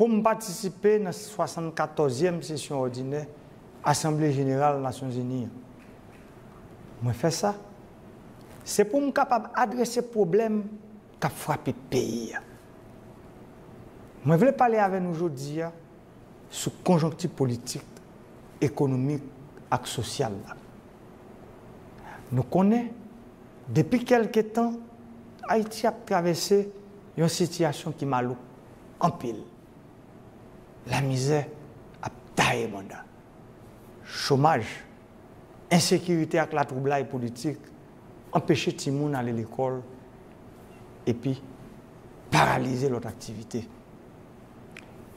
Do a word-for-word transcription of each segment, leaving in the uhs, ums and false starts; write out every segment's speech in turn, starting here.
pou m patisipe nan swasannkatòzyèm sesyon òdinè Asanble Jeneral Nasyonzini an. Mwen fè sa, se pou m kapab adrese pwoblèm k ap frape peyi a. Mwen vle pale avè nou jodi a sou konjonkti politik, ekonomik ak sosyal la. Nou konnen, depi kèlke tan, Ayiti ap travèse yon sitiyasyon ki malouk anpil. Lamizè ap taye banda. Chomaj, ensekirite ak latwoublay politik anpeche timoun ale lekòl epi paralize lòt aktivite.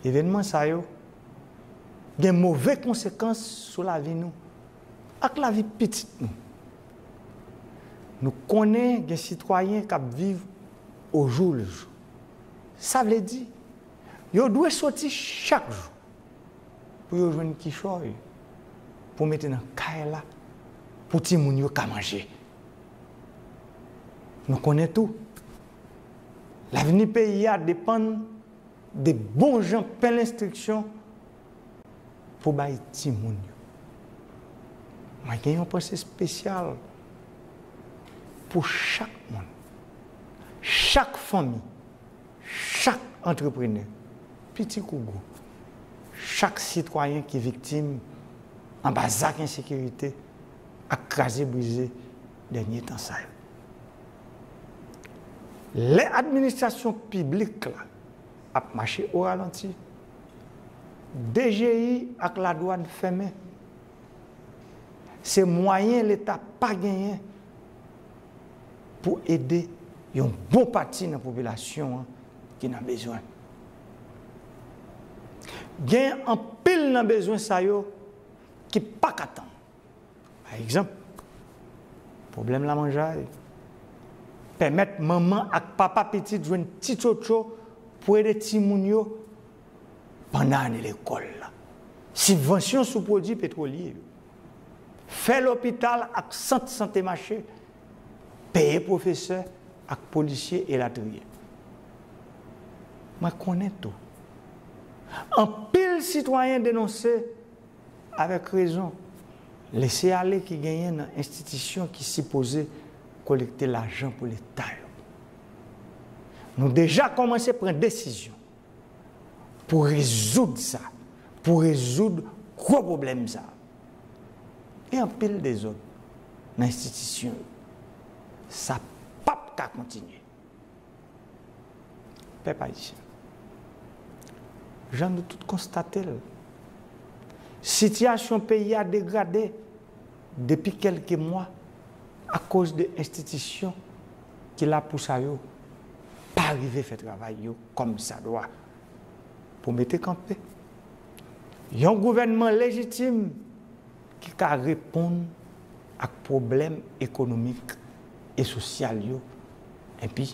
Evènman sa yo gen move konsekans sou lavi nou ak lavi pitit nou. Nou konnen gen sitwayen k ap viv ojouljou. Sa vle di, yo dwe soti chak jou pou yo jwenn kichòy pou mete nan kay la pou timoun yo ka manje. Nou konnen tou, lavni peyi a depann de bon jan pen enstriksyon pou bay timoun yo. Mwen gen yon panse espesyal pou chak moun, chak fanmi, chak antreprenè, piti kou gwo, chak sitwayen ki viktim anba zak ensekirite ak kraze brize dènye tan sa yo. Lè administrasyon piblik la ap mache o ralanti, D G I ak ladwàn fèmen, se mwayen Leta pa genyen pou ede yon bon pati nan popilasyon an ki nan bezwen. Gen anpil nan bezwen sa yo ki pa ka tann. Pa egzanp, pwoblèm lamanjay, pèmèt manman ak papa pitit jwenn ti tchotcho pou ede timoun yo pandan ane lekòl la, sibvansyon sou pwodui petwolye yo, fè lopital ak sant sante mache, peye pwofesè ak polisye elatriye. Mwen konnen tou, anpil sitwayen denonse avèk rezon lese ale ki genyen nan enstitisyon ki sipoze kolekte lajan pou Leta yo. Nou deja kòmanse pran desizyon pou rezoud sa, pou rezoud gwo pwoblèm sa. Gen anpil dezòd nan enstitisyon yo. Sa p ap ka kontinye. Pèp ayisyen, jan nou tout konstate l, sitiyasyon peyi a degrade depi kèlke mwa akoz de enstitisyon ki la pou sa yo pa rive fè travay yo kòmsadwa pou mete kanpe yon gouvènman lejitim ki ka reponn ak pwoblèm ekonomik e sosyal yo, epi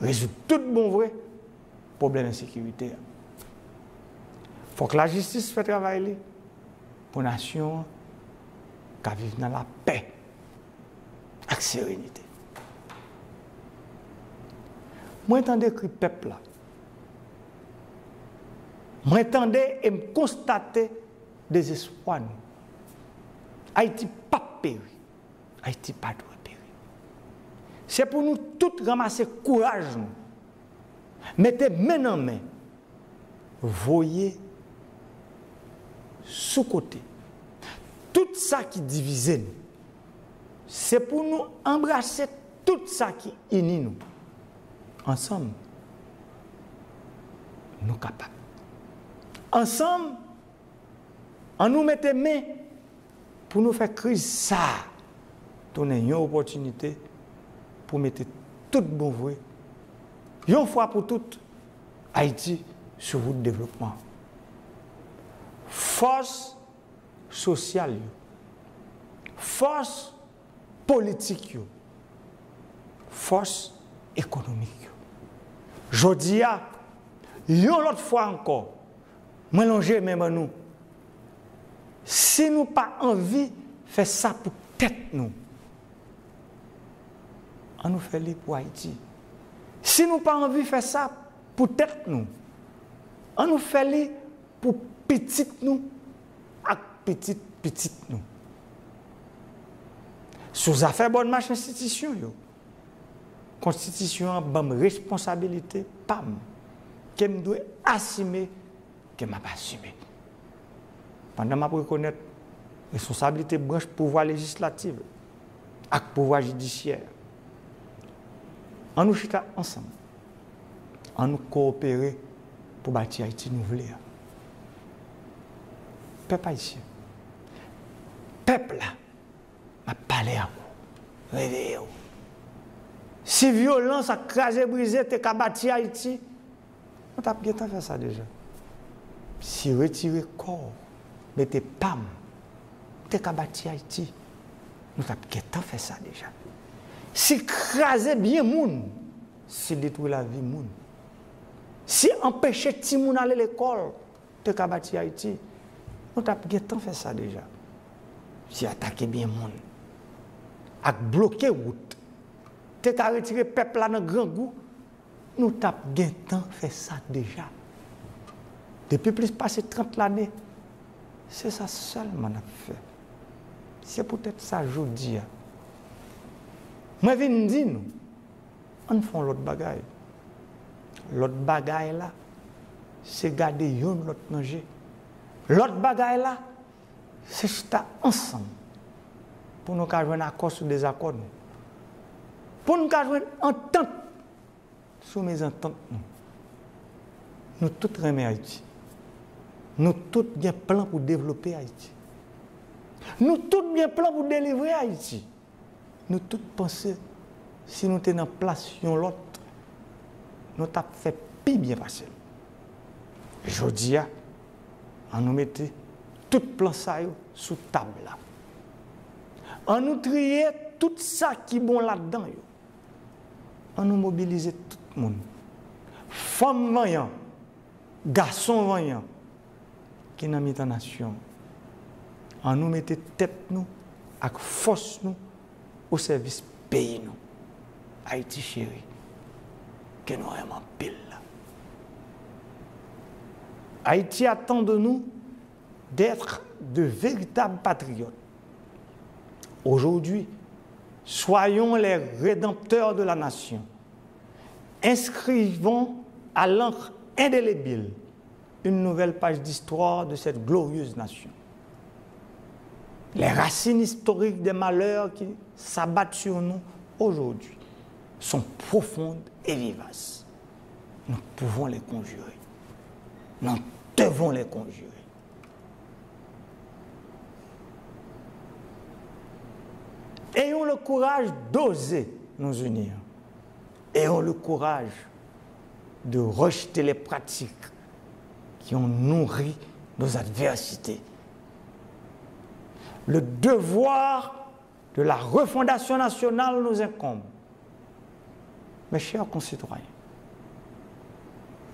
rezoud tout bon vre pwoblèm ensekirite a. Fòk lajistis fè travay li pou nasyon an ka viv nan lapè ak serenite. Mwen tande kri pèp la. Mwen tande e m konstate dezespwa nou. Ayiti p ap peri. Ayiti pa dwe peri. Se pou nou tout ranmase kouraj nou, mete men nan men, voye sou kote tout sa ki divize nou. Se pou nou anbrase tout sa ki ini nou. Ansanm, nou kapab. Ansanm, ann nou mete men pou nou fè kriz sa a tounen yon opòtinite pou mete tout bon vre, yon fwa pou tout, Ayiti sou wout devlopman. Fòs sosyal yo, fòs politik yo, fòs ekonomik yo. Jodi a, yon lòt fwa ankò, mwen lonje men ban nou. Si nou pa anvi fè sa pou tèt nou, ann nou fè li pou Ayiti. Si nou pa anvi fè sa pou tèt nou, An nou fè li pou pitit nou ak pitit pitit nou. Sou zafè bòn mach enstitisyon yo, Konstitisyon an ban m responsabilite pa m ke m dwe asime, ke m ap asime. Pandan m ap rekonèt responsablite branch pouvwa lejislatif ak pouvwa jidisyè, an nou chita ansanm, an nou kowopere pou bati Ayiti nou vle a. Pèp ayisyen, pèp la, m ap pale ak ou. Reveye w. Si vyolans ak kraze brize te ka bati Ayiti, nou t ap gentan fè sa deja. Si retire kò w, mete pa m, te ka bati Ayiti, nou t ap gentan fè sa deja. Si kraze byen moun, si detwi lavi moun, si anpeche timoun ale lekòl, te ka bati Ayiti, nou t ap gentan fè sa deja. Si atake byen moun ak bloke wout te ka retire pèp la nan grangou, nou t ap gentan fè sa deja. Depi plis pase trant lane, se sa sèlman n ap fè. Se poutèt sa jodi a, mwen vin di nou, ann fè yon lòt bagay. Lòt bagay la, se gade youn lòt nan je. Lòt bagay la, se chita ansanm pou nou ka jwenn akò sou dezakò nou. Pou nou ka jwenn antant sou mezantant nou. Nou tout renmen Ayiti. Nou tout gen plan pou devlope Ayiti. Nou tout gen plan pou delivre Ayiti. Nou tout panse si nou te nan plas yon lòt, nou t ap fè pi byen pase l. Jodi a, an nou mete tout plan sa yo sou tab la. An nou triye tout sa ki bon ladan yo. An nou mobilize tout moun. Fanm vanyan, gason vanyan ki nan mitan nasyon an. An nou mete tèt nou ak fòs nou o sèvis peyi nou, Ayiti cheri, ke nou renmen anpil la. Ayiti attend de nous d'être de véritables patriotes. Aujourd'hui, soyons les rédempteurs de la nation. Inscrivons à l'encre indélébile une nouvelle page d'histoire de cette glorieuse nation. Les racines historiques des malheurs qui s'abattent sur nous aujourd'hui sont profondes et vivaces. Nous pouvons les conjurer. Nous devons les conjurer. Ayons le courage d'oser nous unir. Ayons le courage de rejeter les pratiques qui ont nourri nos adversités. Le devoir de la refondation nationale nous incombe. Mes chers concitoyens,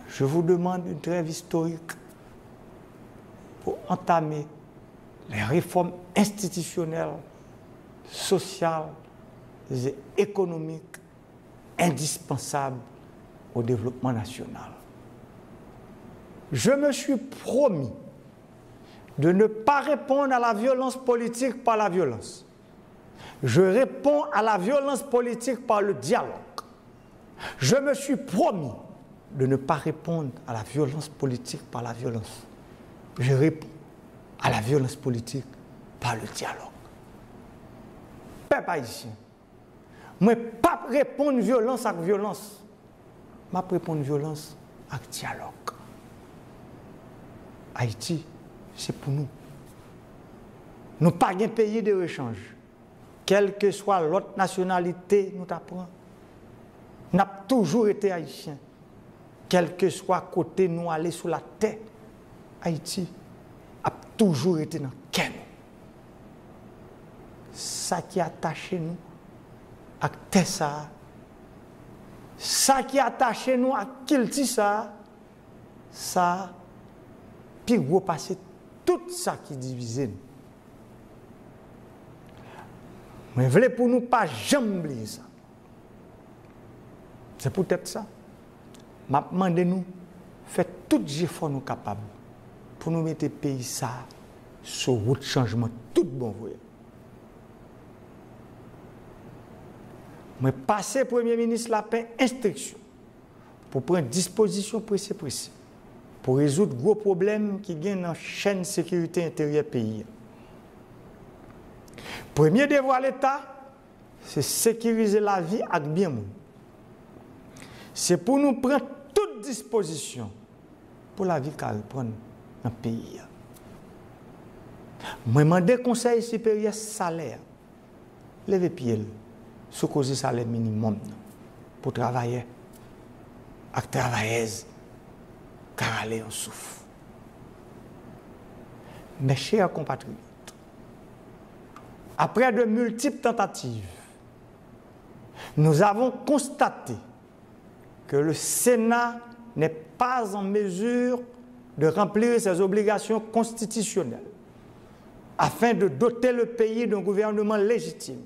je vous demande une trêve historique pour entamer les réformes institutionnelles, sociales et économiques indispensables au développement national. Je me suis promis de ne pas répondre à la violence politique par la violence. Je réponds à la violence politique par le dialogue. Je me suis promis de ne pas répondre à la violence politique par la violence. Je réponds à la violence politique par le dialogue. Pèp ayisyen, mwen p ap reponn vyolans ak vyolans. M ap reponn vyolans ak dyalòg. Ayiti, se pou nou. Nou pa gen peyi de rechanj. Kèlkeswa lòt nasyonalite nou ta pran, n ap toujou rete ayisyen. Kèlkeswa kote nou ale sou latè, Ayiti ap toujou rete nan kè nou. Sa ki atache nou ak tè sa a, sa ki atache nou ak kilti sa a, sa pi gwo pase tout sa ki divize nou. Mwen vle pou nou pa janm bliye sa. Se poutèt sa, m ap mande nou fè tout jefò nou kapab pou nou mete peyi sa a sou wout chanjman tout bon vre. Mwen pase Premye Minis Lapen enstriksyon pou pran dispozisyon prese prese pou rezoud gwo pwoblèm ki gen nan chèn sekirite enteryè peyi a. Premye devwa Leta, se sekirize lavi ak byen moun. Se pou nou pran tout dispozisyon pou lavi ka reprann nan peyi a. Mwen mande Konsèy Siperyè Salè a leve pye l sou koze salè minimòm nan pou travayè ak travayèz ka rale yon souf. Mes chers compatriotes, après de multiples tentatives, nous avons constaté que le Sénat n'est pas en mesure de remplir ses obligations constitutionnelles afin de doter le pays d'un gouvernement légitime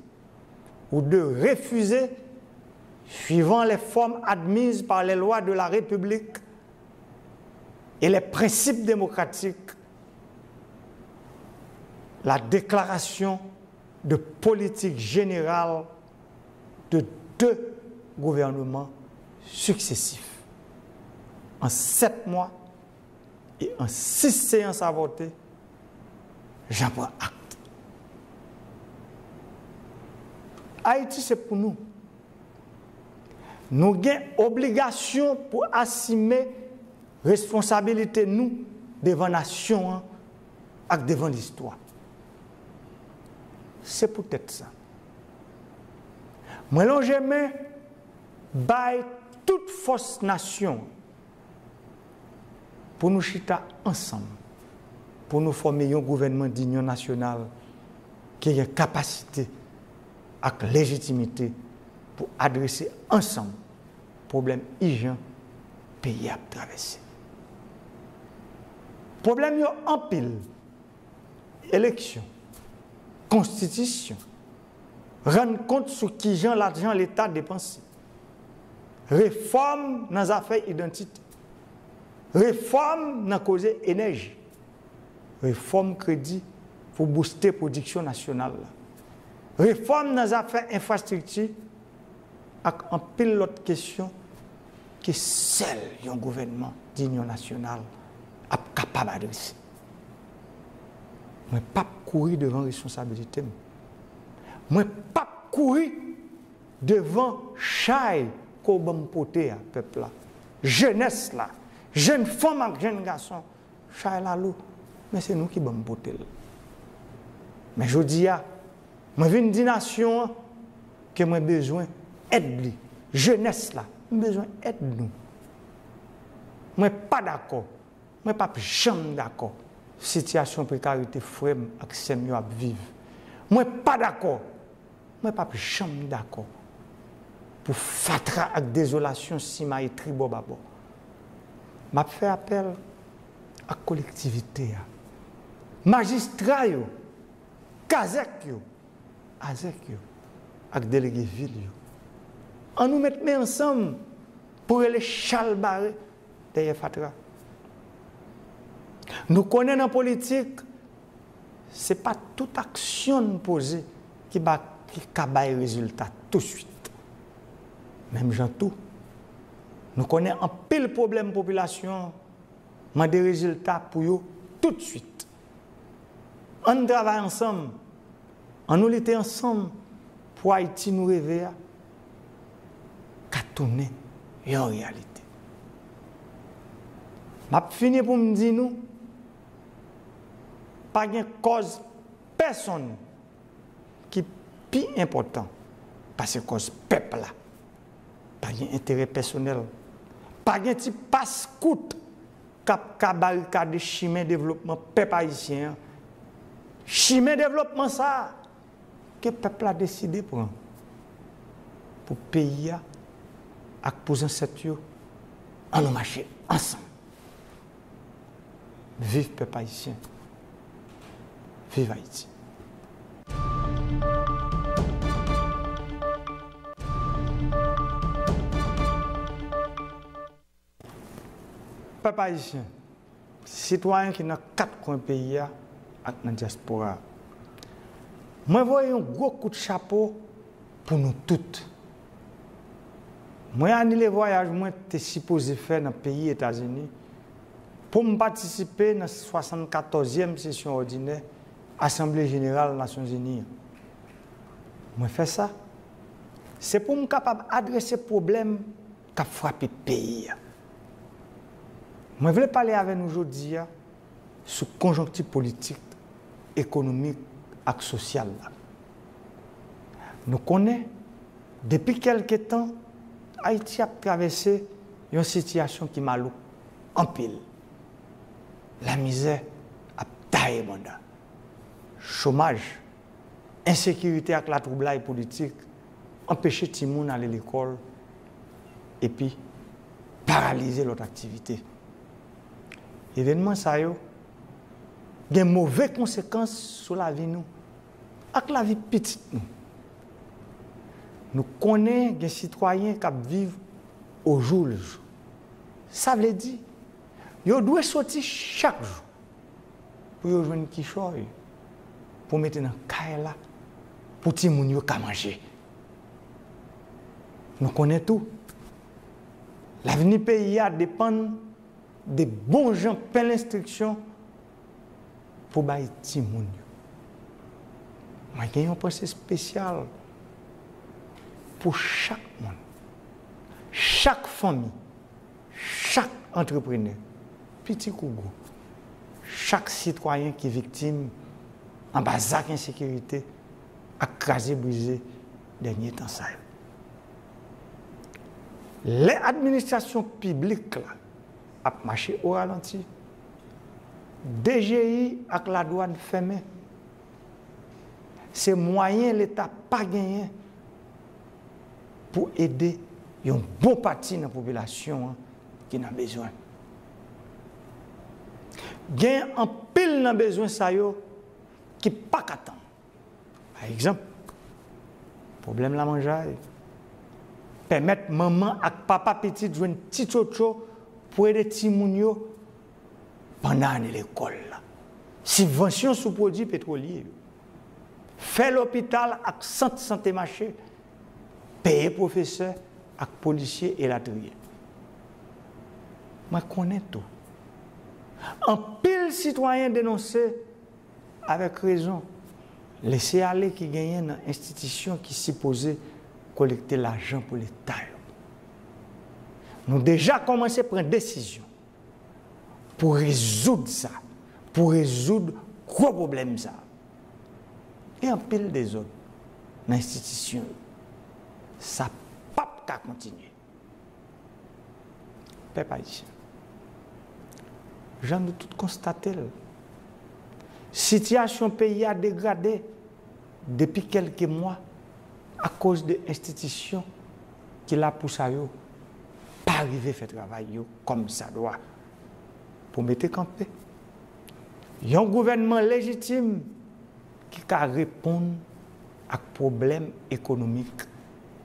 ou de refuser, suivant les formes admises par les lois de la République et les principes démocratiques, la déclaration de politique générale de deux gouvernements successifs. En sept mois et en six séances avortées, j'en prends acte. Ayiti se pou nou. Nou gen obligasyon pou asime responsabilite nou devan nasyon an ak devan listwa. Se poutèt sa, mwen lonje men bay tout fòs nasyon an pou nou chita ansanm, pou nou fòme yon gouvènman dinyon nasyonal ki gen kapasite ak lejitimite pou adrese ansanm pwoblèm ijan peyi a ap travèse. Pwoblèm yo anpil: eleksyon, konstitisyon, rann kont sou kijan lajan Leta depanse, refòm nan zafè idantite, refòm nan koze enèji, refòm kredi pou bouste pwodiksyon nasyonal la, refòm nan zafè enfrastrikti ak anpil lòt kesyon ke sèl yon gouvènman dinyon nasyonal ap kapab adrese. Mwen p ap kouri devan responsabilite m. Mwen p ap kouri devan chay ke w ban m pote a, pèp la, jenès la, jenn fanm ak jenn gason. Chay la lou, men se nou ki ban m pote l. Men jodi a, mwen vin di nasyon an ke mwen bezwen èd li, jenès la, m bezwen èd nou. Mwen pa dakò, mwen p ap janm dakò sitiyasyon prekarite frè m ak sè m yo ap viv. Mwen pa dakò, mwen p ap janm dakò pou fatra ak dezolasyon simaye tribò babò. M ap fè apèl ak kolektivite a, majistra yo, kazèk yo, azèk yo, ak delege vil yo. Ann nou met men ansanm pou rele chalbare dèyè fatra. Nou konnen nan politik, se pa tout aksyon n poze ki ba, ki ka bay rezilta touswit. Menm jan tou, nou konnen anpil pwoblèm popilasyon an mande rezilta pou yo toutswit. Ann travay ansanm, ann nou lite ansanm pou Ayiti nou reve a ka tounen yon reyalite. M ap fini pou m di nou, pa gen kòz pèsonn ki pi enpòtan pase kòz pèp la. Pa gen enterè pèsonèl. Pa gen ti pas kout k ap ka barikade chimen devlopman pèp ayisyen an. Chimen devlopman sa a ke pèp la deside pran pou peyi a ak pou zansèt yo. Ann nou mache ansanm. Viv pèp ayisyen. Viv Ayiti. Pèp ayisyen, sitwayen ki nan kat kwen peyi a ak nan dyaspora a, mwen voye yon gwo kout chapo pou nou tout. Mwen anile vwayaj mwen te sipoze fè nan peyi Etazini pou m patisipe nan swasannkatòzyèm sesyon òdinè Asanble Jeneral Nasyonzini an. Mwen fè sa, se pou m kapab adrese pwoblèm k ap frape peyi a. Mwen vle pale avè nou jodi a sou konjonkti politik, ekonomik ak sosyal la. Nou konnen, depi kèlke tan, Ayiti ap travèse yon sitiyasyon ki malouk anpil. Lamizè ap taye banda. Chomaj, ensekirite ak latwoublay politik anpeche timoun ale lekòl epi paralize lòt aktivite. Evènman sa yo gen move konsekans sou lavi nou ak lavi pitit nou. Nou konnen gen sitwayen k ap viv ojoulejou. Sa vle di, yo dwe soti chak jou pou yo jwenn kichòy pou mete nan kay la pou timoun yo ka manje. Nou konnen tou, lavni peyi a depann de bon jan pen lenstriksyon pou bay timoun yo. Mwen gen yon panse espesyal pou chak moun, chak fanmi, chak antreprenè, piti kou gwo, chak sitwayen ki viktim anba zak ensekirite ak kraze brize dènye tan sa yo. Lè administrasyon piblik la ap mache o ralanti, D G I ak ladwàn fèmen, se mwayen Leta pa genyen pou ede yon bon pati nan popilasyon an ki nan bezwen. Gen anpil nan bezwen sa yo ki pa ka tann. Pa egzanp, pwoblèm lamanjay, pèmèt manman ak papa pitit jwenn ti tchotcho pou ede timoun yo pandan ane lekòl la, sibvansyon sou pwodui petwolye yo, fè lopital ak sant sante mache, peye pwofesè ak polisye, elatriye. Mwen konnen tou, anpil sitwayen denonse avèk rezon lese ale ki genyen nan enstitisyon ki sipoze kolekte lajan pou Leta yo. Nou deja kòmanse pran desizyon pou rezoud sa, pou rezoud gwo pwoblèm sa. Gen anpil dezòd nan enstitisyon yo. Sa p ap ka kontinye. Pèp ayisyen, jan nou tout konstate l, sitiyasyon peyi a degrade depi kèlke mwa akoz de enstitisyon ki la pou sa yo pa rive fè travay yo kòmsadwa pou mete kanpe yon gouvènman lejitim ki ka reponn ak pwoblèm ekonomik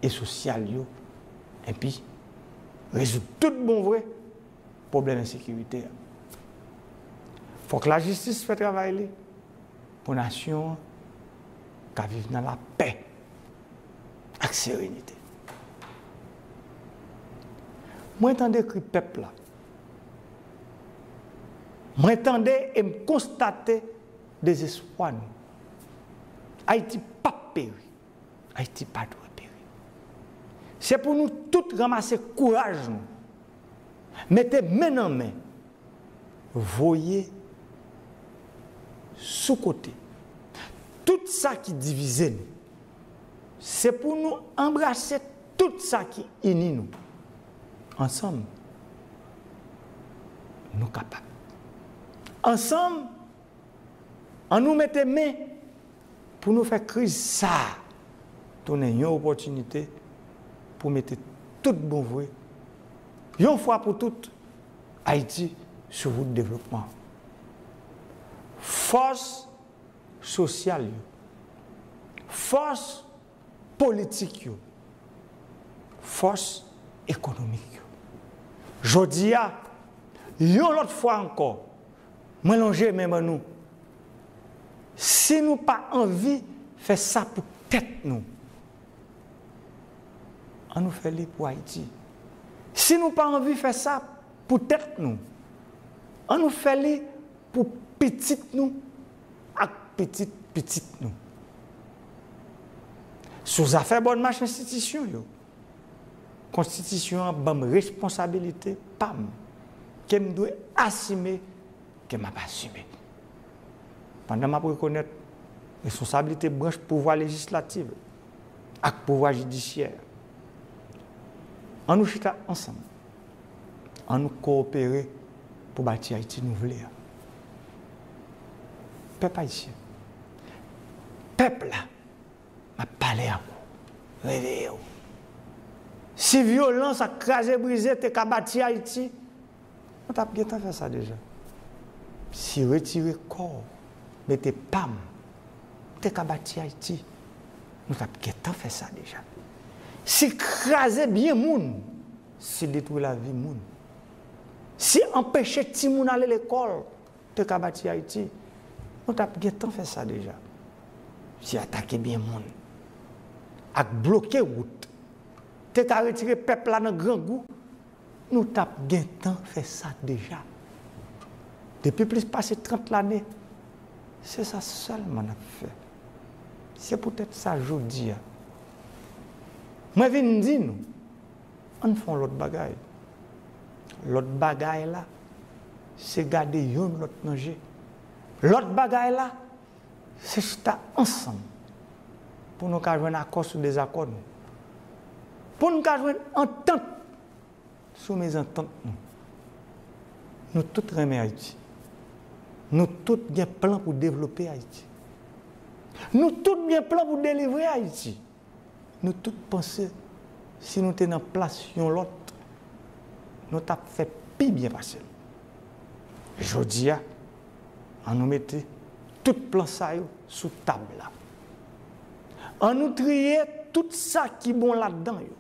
e sosyal yo, enpi rezoud tout bon vre pwoblèm ensekirite a. Fòk lajistis fè travay li pou nasyon an ka viv nan lapè ak serenite. Mwen tande kri pèp la. Mwen tande e m konstate dezespwa nou. Ayiti p ap peri. Ayiti pa dwe peri. Se pou nou tout ranmase kouraj nou, mete men nan men, voye sou kote tout sa ki divize nou. Se pou nou anbrase tout sa ki ini nou. Ansanm, nou kapab. Ansanm, ann nou mete men pou nou fè kriz sa a tounen yon opòtinite pou mete tout bon vre, yon fwa pou tout, Ayiti sou wout devlopman. Fòs sosyal yo, fòs politik yo, fòs ekonomik yo. Jodi a, Yon lòt fwa ankò, mwen lonje men ban nou. Si nou pa anvi fè sa pou tèt nou, ann nou fè li pou Ayiti. Si nou pa anvi fè sa pou tèt nou, ann nou fè li pou pitit nou ak pitit pitit nou. Sou zafè bòn mach enstitisyon yo, Konstitisyon an ban m responsabilite pa m ke m dwe asime, ke m ap asime. Pandan m ap rekonèt responsablite branch pouvwa lejislatif ak pouvwa jidisyè, ann nou chita ansanm, ann nou kowopere pou bati Ayiti nou vle a. Pèp ayisyen, pèp la, m ap pale ak ou. Reveye w. Si vyolans ak kraze brize te ka bati Ayiti, nou t ap gentan fè sa deja. Si retire kò w, mete pa m, te ka bati Ayiti, nou t ap gentan fè sa deja. Si kraze byen moun, si detwi lavi moun, si anpeche timoun ale lekòl, te ka bati Ayiti, nou t ap gentan fè sa deja. Si atake byen moun ak bloke wout te ka retire pèp la nan grangou, nou t ap gentan fè sa deja. Depi plis pase trant lane, se sa sèlman n ap fè. Se poutèt sa jodi a, mwen vin di nou, ann fè yon lòt bagay. Lòt bagay la, se gade youn lòt nan je. Lòt bagay la, se chita ansanm pou nou ka jwenn akò sou dezakò nou. Pou nou ka jwenn antant sou mezantant nou. Nou tout renmen Ayiti. Nou tout gen plan pou devlope Ayiti. Nou tout gen plan pou delivre Ayiti. Nou tout panse, si nou te nan plas yon lòt, nou t ap fè pi byen pase l. Jodi a, ann nou mete tout plan sa yo sou tab la. Ann nou triye tout sa ki bon ladan yo.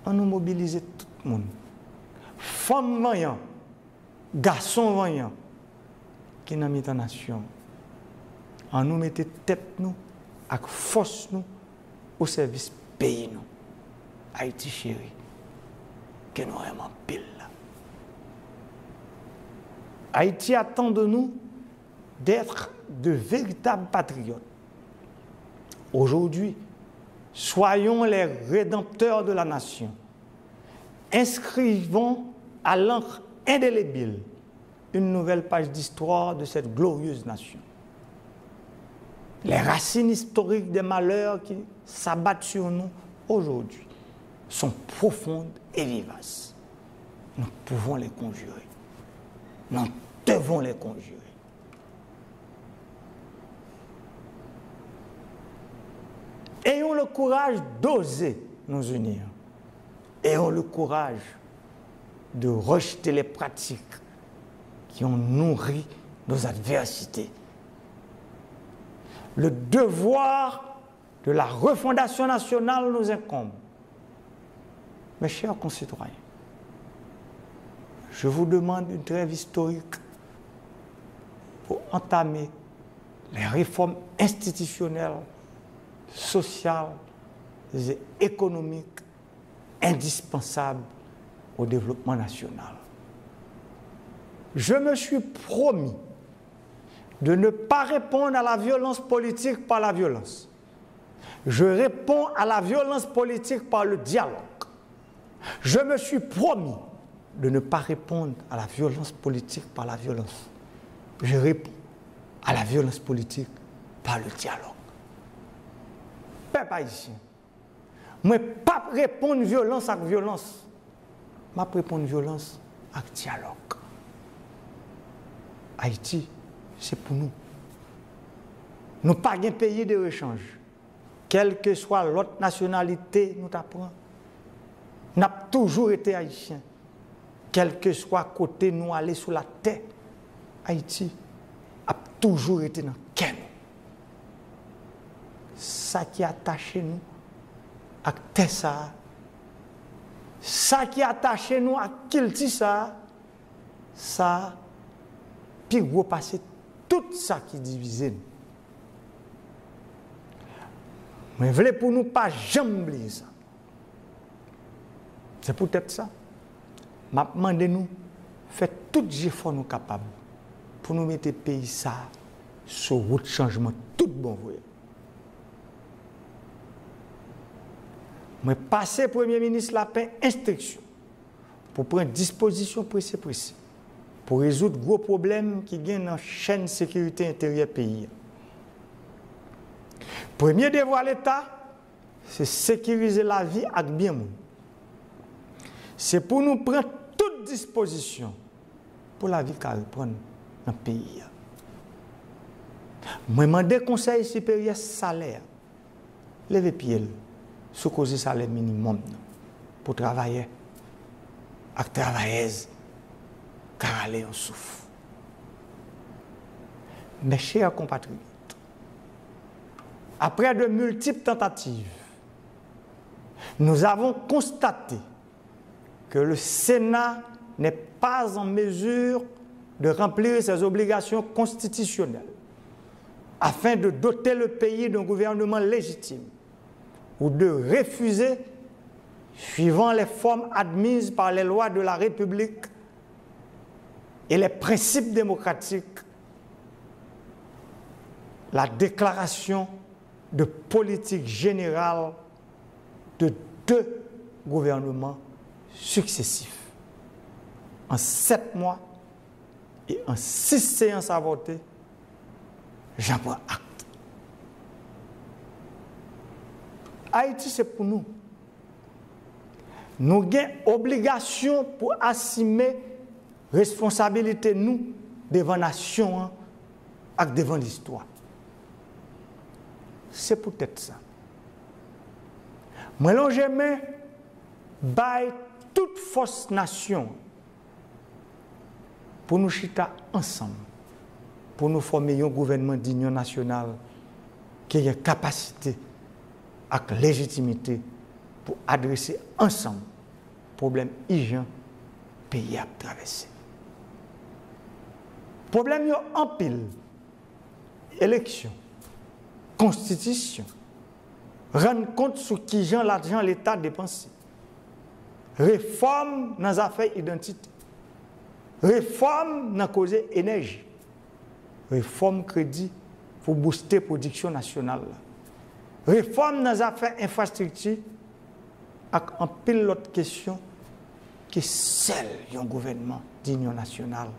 Ann nou mobilize tout moun. Fanm vanyan, gason vanyan ki nan mitan nasyon an. Ann nou mete tèt nou ak fòs nou o sèvis peyi nou, Ayiti cheri, ke nou renmen anpil la. Ayiti attend de nous d'être de véritables patriotes. Aujourd'hui, soyons les rédempteurs de la nation. Inscrivons à l'encre indélébile une nouvelle page d'histoire de cette glorieuse nation. Les racines historiques des malheurs qui s'abattent sur nous aujourd'hui sont profondes et vivaces. Nous pouvons les conjurer. Nous devons les conjurer. Ayons le courage d'oser nous unir. Ayons le courage de rejeter les pratiques qui ont nourri nos adversités. Le devoir de la refondation nationale nous incombe. Mes chers concitoyens, je vous demande une trêve historique pour entamer les réformes institutionnelles, sociales et économiques indispensables au développement national. Je me suis promis de ne pas répondre à la violence politique par la violence. Je réponds à la violence politique par le dialogue. Je me suis promis de ne pas répondre à la violence politique par la violence. Je réponds à la violence politique par le dialogue. Pèp ayisyen, mwen p ap reponn vyolans ak vyolans. M ap reponn vyolans ak dyalòg. Ayiti, se pou nou. Nou pa gen peyi de rechanj. Kèlkeswa lòt nasyonalite nou ta pran, n ap toujou rete ayisyen. Kèlkeswa kote nou ale sou latè, Ayiti ap toujou rete nan kè nou. Sa ki atache nou ak tè sa a, sa ki atache nou ak kilti sa a, sa a pi gwo pase tout sa ki divize nou. Mwen vle pou nou pa janm bliye sa. Se poutèt sa, m ap mande nou fè tout jefò nou kapab pou nou mete peyi sa a sou wout chanjman tout bon vre. Mwen pase Premye Minis Lapen enstriksyon pou pran dispozisyon prese prese pou rezoud gwo pwoblèm ki gen nan chèn sekirite enteryè peyi a. Premye devwa Leta, se sekirize lavi ak byen moun. Se pou nou pran tout dispozisyon pou lavi ka reprann nan peyi a. Mwen mande Konsèy Siperyè Salè a leve pye l sou koze salè minimòm nan pou travayè ak travayèz ka rale yon souf. Mes chers compatriotes, après de multiples tentatives, nous avons constaté que le Sénat n'est pas en mesure de remplir ses obligations constitutionnelles afin de doter le pays d'un gouvernement légitime ou de refuser, suivant les formes admises par les lois de la République et les principes démocratiques, la déclaration de politique générale de deux gouvernements successifs. En sept mois et en six séances avortées, j'en prends acte. Ayiti se pou nou. Nou gen obligasyon pou asime responsabilite nou devan nasyon an ak devan listwa. Se poutèt sa, mwen lonje men bay tout fòs nasyon an pou nou chita ansanm, pou nou fòme yon gouvènman dinyon nasyonal ki gen kapasite ak lejitimite pou adrese ansanm pwoblèm ijan peyi a ap travèse. Pwoblèm yo anpil: eleksyon, konstitisyon, rann kont sou kijan lajan Leta depanse, refòm nan zafè idantite, refòm nan koze enèji, refòm kredi pou bouste pwodiksyon nasyonal la, refòm nan zafè enfrastrikti ak anpil lòt kesyon ke sèl yon gouvènman dinyon nasyonal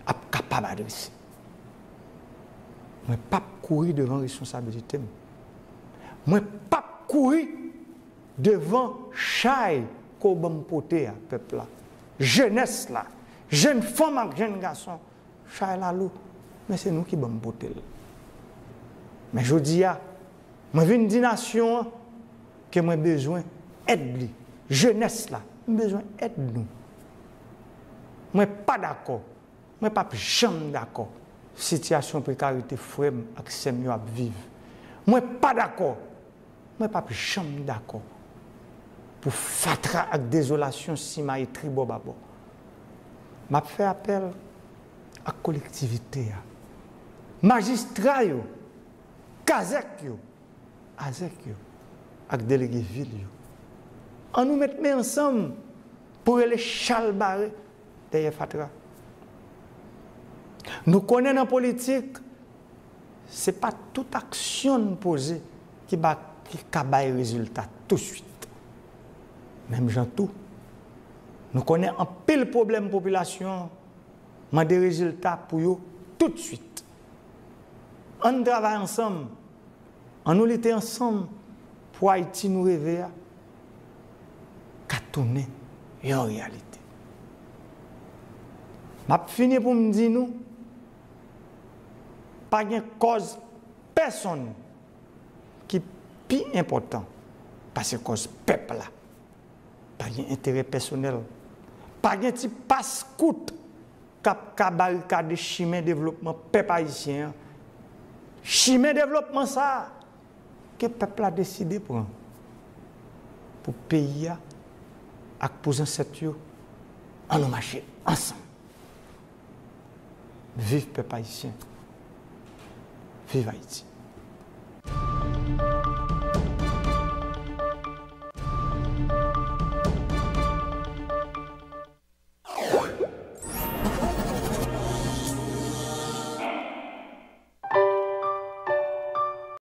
ap kapab adrese. Mwen p ap kouri devan responsabilite m. Mwen p ap kouri devan chay ke w ban m pote a, pèp la, jenès la, jenn fanm ak jenn gason. Chay la lou, men se nou ki ban m pote l. Men jodi a, mwen vin di nasyon an ke mwen bezwen èd li. Jenès la, m bezwen èd nou. Mwen pa dakò, mwen p ap janm dakò sitiyasyon prekarite frè m ak sè m yo ap viv. Mwen pa dakò, mwen p ap janm dakò pou fatra ak dezolasyon simaye tribò babò. M ap fè apèl ak kolektivite a, majistra yo, kazèk yo, azèk yo ak delege vil yo. Ann nou met men ansanm pou rele chalbare dèyè fatra. Nou konnen nan politik, se pa tout aksyon n poze ki ba, ki ka bay rezilta touswit. Menm jan tou, nou konnen anpil pwoblèm popilasyon an mande rezilta pou yo toutswit. Ann travay ansanm, ann nou lite ansanm pou Ayiti nou reve a ka tounen yon reyalite. M ap fini pou m di nou, pa gen kòz pèsonn ki pi enpòtan pase kòz pèp la. Pa gen enterè pèsonèl. Pa gen ti pas kout k ap ka barikade chimen devlopman pèp ayisyen an. Chimen devlopman sa a ke pèp la deside pran pou peyi a ak pou zansèt yo. Ann nou mache ansanm. Viv pèp ayisyen. Viv Ayiti.